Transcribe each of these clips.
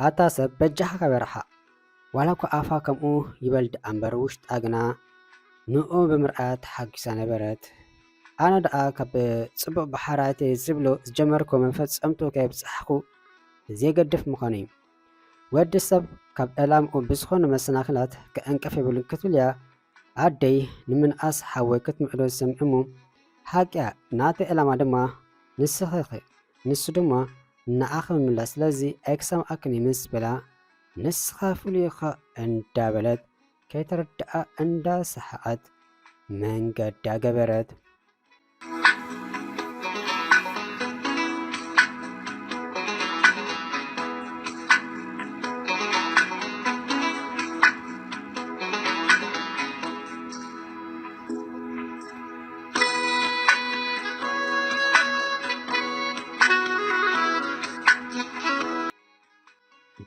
ኣታ ሰብ በጃኻ ከበርሓ። ዋላ እኳ ኣፋ ከምኡ ይበል ደኣ እምበር ውሽጣ ግና ንኡ ብምርኣያ ተሓጒሳ ነበረት። ኣነ ደኣ ካብ ጽቡቕ ባሕራይተይ ዝብሎ ዝጀመርኩ መፈጸምትኡ ከየብጻሕኩ ዘይገድፍ ምዃኑ እዩ። ወዲ ሰብ ካብ ዕላምኡ ብዝኾነ መሰናኽላት ክዕንቅፍ የብሉን ክትብል እያ ኣደይ ንምንኣስ ሓወይ ክትምዕዶ ዝሰምዕ እሞ፣ ሓቅያ ናተይ ዕላማ ድማ ንስኺ ኢኺ፣ ንሱ ድማ ንዓኺ ምምላስ፣ ስለዚ ኣይክሰምዓክን እዩ ምስ በላ፣ ንስኻ ፍሉይ ኢኻ እንዳበለት ከይተረድኣ እንዳሰሓቐት መንገዳ ገበረት።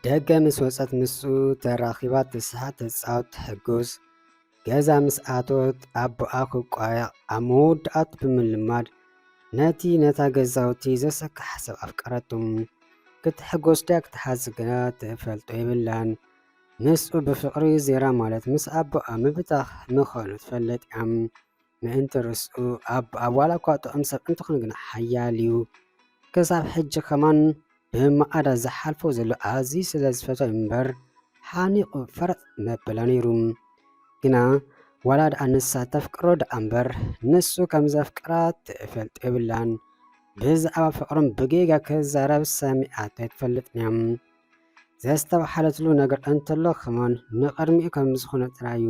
ደገ ምስ ወጸት ምስኡ ተራኺባ ትስሕቕ፣ ትጻወት፣ ትሕጎስ። ገዛ ምስ ኣተወት ኣቦኣ ክቋየቕ ኣብ መወዳእቱ ብምልማድ ነቲ ነታ ገዛውቲ ዘሰክሕ ሓሳብ ኣፍቀረቶ። ክትሕጎስ ድያ ክትሓዝን ግና ትፈልጦ የብላን። ምስኡ ብፍቕሪ ዜራ ማለት ምስ ኣቦኣ ምብታኽ ምዃኑ ትፈልጥ እያ። ምእንቲ ርእሱ ኣቦኣ ዋላ እኳ ጥዑም ሰብ እንተኾነ ግና ሓያል እዩ። ክሳብ ሕጂ ከማን ብመኣዳ ዝሓልፎ ዘሎ ኣዝዩ ስለ ዝፈትዋ እምበር ሓኒቑ ፈረጥ መበላ ነይሩ። ግና ዋላ ደኣ ንሳ ተፍቅሮ ደኣ እምበር ንሱ ከም ዘፍቅራ ትፈልጥ የብላን። ብዛዕባ ፍቕሮም ብጌጋ ክዛረብ ሰሚዓቶ ኣይትፈልጥን እያ። ዘስተብሓለትሉ ነገር እንተሎ ከማን ንቕድሚኡ ከም ዝኾነ ጥራይ እዩ።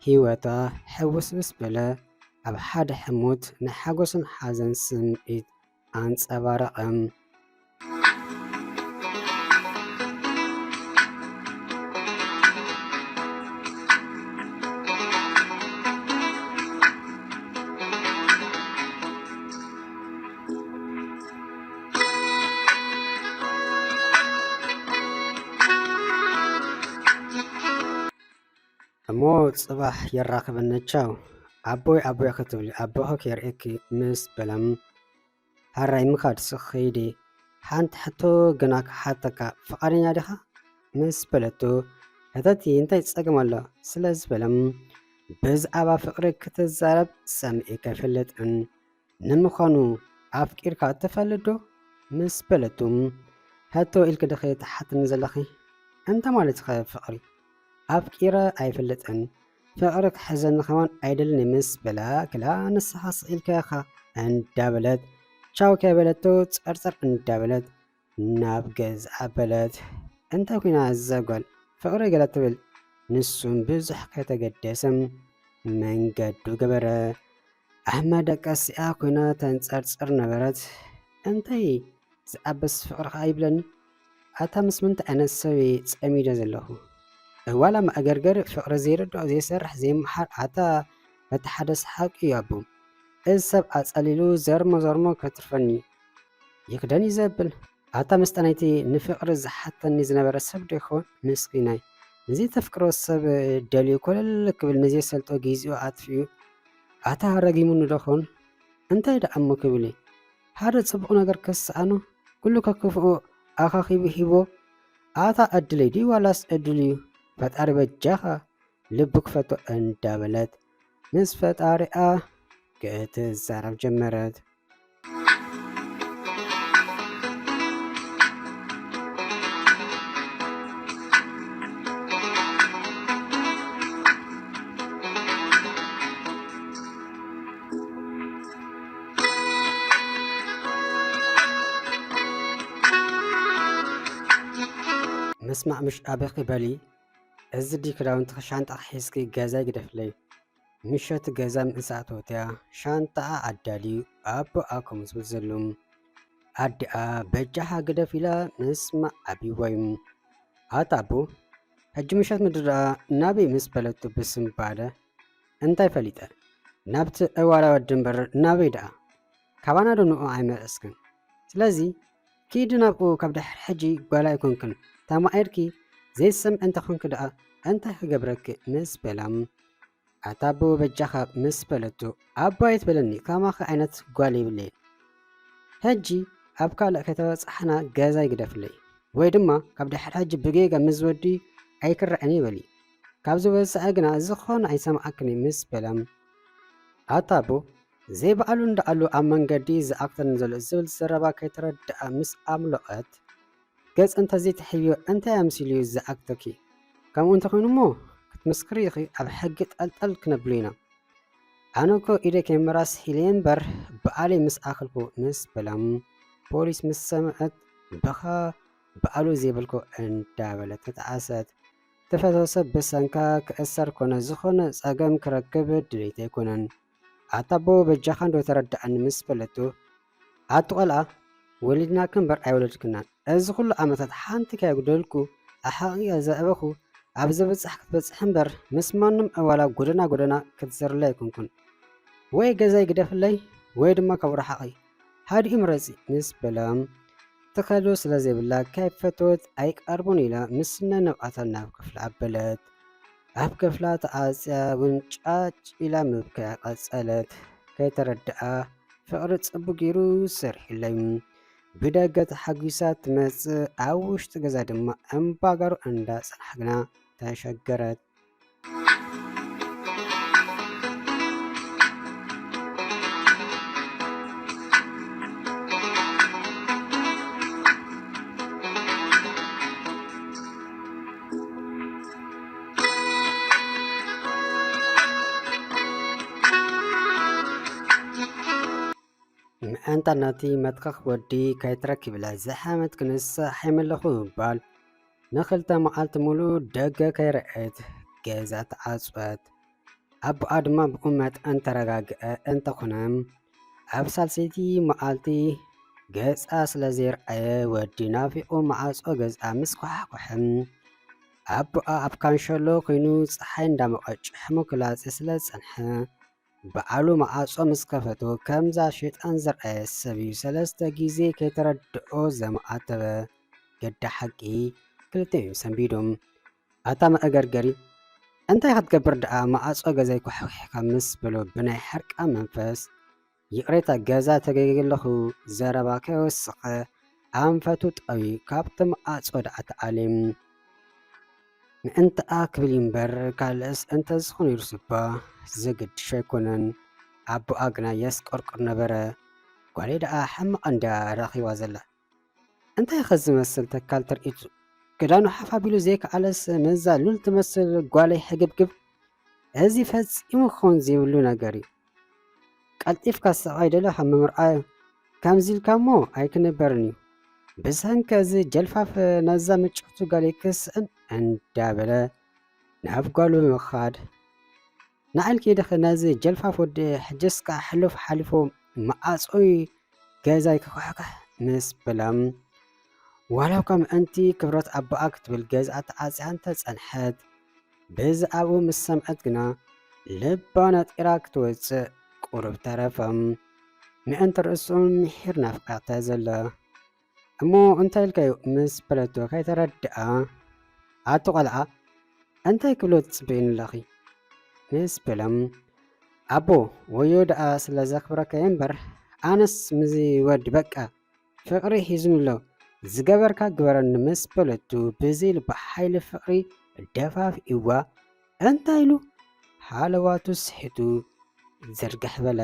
ህይወታ ሕውስውስ በለ። ኣብ ሓደ ሕሞት ናይ ሓጎስን ሓዘን ስምዒት ኣንጸባረቐ። እሞ ጽባሕ የራኽበና ቻው። ኣቦይ ኣቦይ ክትብሊ ኣቦኺ ከየርእየኪ ምስ በላ፣ ሕራይ ምኻድ ስኺ ኸይዲ። ሓንቲ ሕቶ ግና ክሓተካ ፍቓደኛ ዲኻ? ምስ በለቶ፣ ሕተቲ እንታይ ጸገም ኣሎ? ስለ ዝበለ፣ ብዛዕባ ፍቕሪ ክትዛረብ ሰሚዐ ከይፈልጥን፣ ንምዃኑ ኣፍቂርካ ትፈልጥ ዶ? ምስ በለቱ፣ ሕቶ ኢልኪ ዲኺ ትሓትኒ ዘለኺ? እንታይ ማለት ኢኸ ፍቕሪ? ኣፍቂረ ኣይፈልጥን። ፍቕሪ ክሕዘኒ ከማን ኣይደልን ምስ በላ፣ ክላ ንስኻ ስቕ ኢልካ ኢኻ እንዳበለት፣ ቻው ከይበለቶ ጸርጸር እንዳበለት ናብ ገዝኣ በለት። እንታይ ኮይና እዛ ጓል? ፍቕሪ ገለ ትብል? ንሱም ብዙሕ ከይተገደሰ መንገዱ ገበረ። ኣሕመድ ቀሲኣ ኮይና ተንጸርጽር ነበረት። እንታይ ዝኣበስ ፍቕሪ ኸኣ ይብለኒ? ኣታ ምስ ምንታይ ዓይነት ሰብ እየ ጸሚደ ዘለኹ? ዋላ መኣገርገር ፍቕሪ ዘይርድኦ፣ ዘይሰርሕ፣ ዘይመሓር፣ ኣታ በቲ ሓደ ሰሓቂ እዩ ኣቦ። እዚ ሰብ ኣጸሊሉ ዘርሞ ዘርሞ ከትርፈኒ ይኽደን እዩ ዘብል። ኣታ ምስጠናይቲ ንፍቕሪ ዝሓተኒ ዝነበረ ሰብ ዶ ይኸውን? ምስኪናይ። ንዘይተፍቅሮ ሰብ ደልዩ ኮለል ክብል ንዘይሰልጦ ግዜኡ ኣጥፊኡ። ኣታ ረጊሙኒ ዶ ኸውን? እንታይ ደኣ እሞ ክብል እዩ? ሓደ ጽቡቕ ነገር ክሰኣኖ፣ ኩሉ ከክፍኡ ኣኻኺቡ ሂቦ። ኣታ ዕድለይ ድዩ ዋላስ ዕድሉ እዩ? ፈጣሪ በጃኻ ልቡ ክፈቶ እንዳበለት ምስ ፈጣሪኣ ክትዛረብ ጀመረት። ምስማዕ ምሽ ኣበኺ በሊ፣ እዚ ድዩ ክዳውንትኺ ሻንጣ ሒዝኪ ገዛይ ግደፍለይ። ምሸት ገዛ ምስ ኣተወት እያ ሻንጣኣ ኣዳልዩ ኣቦኣ ከምኡ ዝብል ዘሎ። ኣዲኣ በጃኻ ግደፍ ኢላ ምስማዕ ኣብይዋ እዩ። ኣታ ኣቦ፣ ሕጂ ምሸት ምድሪ ደኣ ናበይ ምስ በለቱ ብስንባደ፣ እንታይ ፈሊጠ? ናብቲ ዕዋላ ወዲ እምበር ናበይ ደኣ? ካባና ዶ ንኡ ኣይመለስክን? ስለዚ ኪዲ ናብኡ፣ ካብ ድሕሪ ሕጂ ጓል ኣይኮንክን። ተማኢርኪ ዘይትሰምዒ እንተኾንኪ ደኣ እንታይ ክገብረኪ? ምስ በላ፣ ኣታ ኣቦ በጃኻ ምስ በለቶ፣ ኣቦ ኣይትበለኒ፣ ከማኺ ዓይነት ጓል የብለይን። ሕጂ ኣብ ካልእ ከይተበጻሕና ገዛይ ግደፍለይ። ወይ ድማ ካብ ድሕሪ ሕጂ ብጌጋ ምስ ወዲ ኣይክረአን ይበሊ። ካብ ዝበዝሐ ግና ዝኾነ ኣይሰምዓክን እዩ ምስ በለ፣ ኣታ ኣቦ ዘይበዓሉ እንዳኣሉ ኣብ መንገዲ ዝኣክተኒ ዘሎ ዝብል ዘረባ ከይተረድኣ ምስ ኣምለቐት፣ ገጽ እንተዘይትሕብዮ እንታይ ኣምሲሉ እዩ ዝኣክተኪ? ከምኡ እንተኾይኑ እሞ ክትምስክሪ ኢኺ፣ ኣብ ሕጊ ጠልጠል ክነብሎ ኢና። ኣነ እኮ ኢደ ከይመራስ ኢለ እምበር በዓለይ ምስ ኣኸልኩ ምስ በላ፣ ፖሊስ ምስ ሰምዐት ብኻ በዓሉ ዘይበልኩ እንዳበለት ተጣዓሰት። ትፈትዎ ሰብ ብሰንካ ክእሰር ኮነ ዝኾነ ጸገም ክረክብ ድሌት ኣይኮነን። ኣታ ኣቦ በጃኻ እንዶ ተረድኣኒ ምስ በለቶ፣ ኣቲ ቆልዓ ወሊድናኪ እምበር ኣይወለድክናን። እዚ ኩሉ ዓመታት ሓንቲ ከየጉደልኩ ኣሕቒቐ ዘዕበኹ ኣብ ዘብጽሕ ክትበጽሕ እምበር ምስ ማንም ኣዋላ ጎደና ጎደና ክትዘርለይ ኣይኮንኩን። ወይ ገዛይ ግደፍለይ ወይ ድማ ካብ ርሓቐይ። ሓዲኡ ምረጺ ምስ በላ፣ ትኸዶ ስለ ዘይብላ ከይፈተወት ኣይቀርቦን ኢላ ምስ ነንብዓታ ናብ ክፍላ ኣበለት። ኣብ ክፍላ ተዓጽያ እውን ጫጭ ኢላ ምብካያ ቀጸለት። ከይተረድኣ ፍቕሪ ጽቡቕ ገይሩ ሰሪሑለይ። ብደገ ተሓጒሳ ትመጽእ፣ ኣብ ውሽጢ ገዛ ድማ እምባጋሩ እንዳጸንሓ ግና ተሸገረት። ምእንታ ናቲ መትኸኽ ወዲ ከይትረክብላ ዝሓመት ክንሳ ሓይመለኹ እባል ንኽልተ መዓልቲ ሙሉ ደገ ከይረኣየት ገዛ ተዓጽወት። ኣቦኣ ድማ ብኡ መጠን ተረጋግአ እንተኾነ፣ ኣብ ሳልሰይቲ መዓልቲ ገጻ ስለ ዘይረኣየ ወዲ ናፊቑ መዓጾ ገዝኣ ምስ ኳሓኳሐ፣ ኣቦኣ ኣብ ካንሸሎ ኮይኑ ጸሓይ እንዳሞቐ ጭሕሙ ክላጸ ስለ ዝጸንሐ፣ በዓሉ መዓጾ ምስ ከፈቶ ከምዛ ሸይጣን ዘርኣየ ሰብ እዩ ሰለስተ ግዜ ከይተረድኦ ዘማዕተበ። ገዳ ሓቂ ክልተ እዮም ሰንቢዶም። ኣታ መእገርገሪ፣ እንታይ ክትገብር ደኣ መዓጾ ገዛይ ኳሕኲሕካ ምስ በሎ ብናይ ሕርቃ መንፈስ፣ ይቕሬታ ገዛ ተገይገለኹ ዘረባ ከይወሰኸ ኣንፈቱ ጠውዩ ካብቲ መዓጾ ደኣ ተኣልዩ። ምእንትኣ ክብል እዩ እምበር ካልእስ እንተዝኾነ ይርስባ ዘገድሽ ኣይኮነን። ኣቦኣ ግና የስቆርቁር ነበረ። ጓለይ ደኣ ሕማቕ እንድያ ረኺባ ዘላ። እንታይ ኸ ዝመስል ተካል ትርኢቱ? ክዳኑ ሓፍ ኣቢሉ ዘይከኣለስ ነዛ ሉል ትመስል ጓለይ ሕግብግብ። እዚ ፈጺሙ ክኸውን ዘይብሉ ነገር እዩ። ቀልጢፍካ ሰብኣይ ደለኻ ምምርዓዩ ከምዚ ኢልካ እሞ ኣይክንበርን እዩ። ብሰንኪ እዚ ጀልፋፍ ነዛ ምጭውቲ ጓለይ ክስእን እንዳበለ ናብ ጓሉ ብምኻድ፣ ንዓል ከይድኺ ነዚ ጀልፋፍ ወዲ ሕጅስ ከኣ ሕሉፍ ሓሊፉ መዓጾይ ገዛይ ክኳሕኳሕ ምስ በላ፣ ዋላ እኳ ምእንቲ ክብረት ኣቦኣ ክትብል ገዝኣ ተዓጽያ እንተጸንሐት፣ በዚ ኣብኡ ምስ ሰምዐት ግና ልባ ነጢራ ክትወጽእ ቁሩብ ተረፈ። ምእንቲ ርእሱ ምሒር ናፍቃ እያ ዘላ። እሞ እንታይ ኢልካዮ ምስ በለቶ ከይተረድኣ፣ ኣቲ ቆልዓ እንታይ ክብሎ ትጽበይኒ ኣለኺ? ምስ በሎም፣ ኣቦ ወዮ ደኣ ስለ ዘኽብረካ እየ እምበር ኣነስ ምስዚ ወዲ በቃ ፍቕሪ ሒዙኒ ኣሎ፣ ዝገበርካ ግበረኒ ምስ በለቱ ብዘይ ልባ ሓይሊ ፍቕሪ ደፋፊእዋ እንታይ ኢሉ ሃለዋቱ ስሒቱ ዝርግሕ በለ።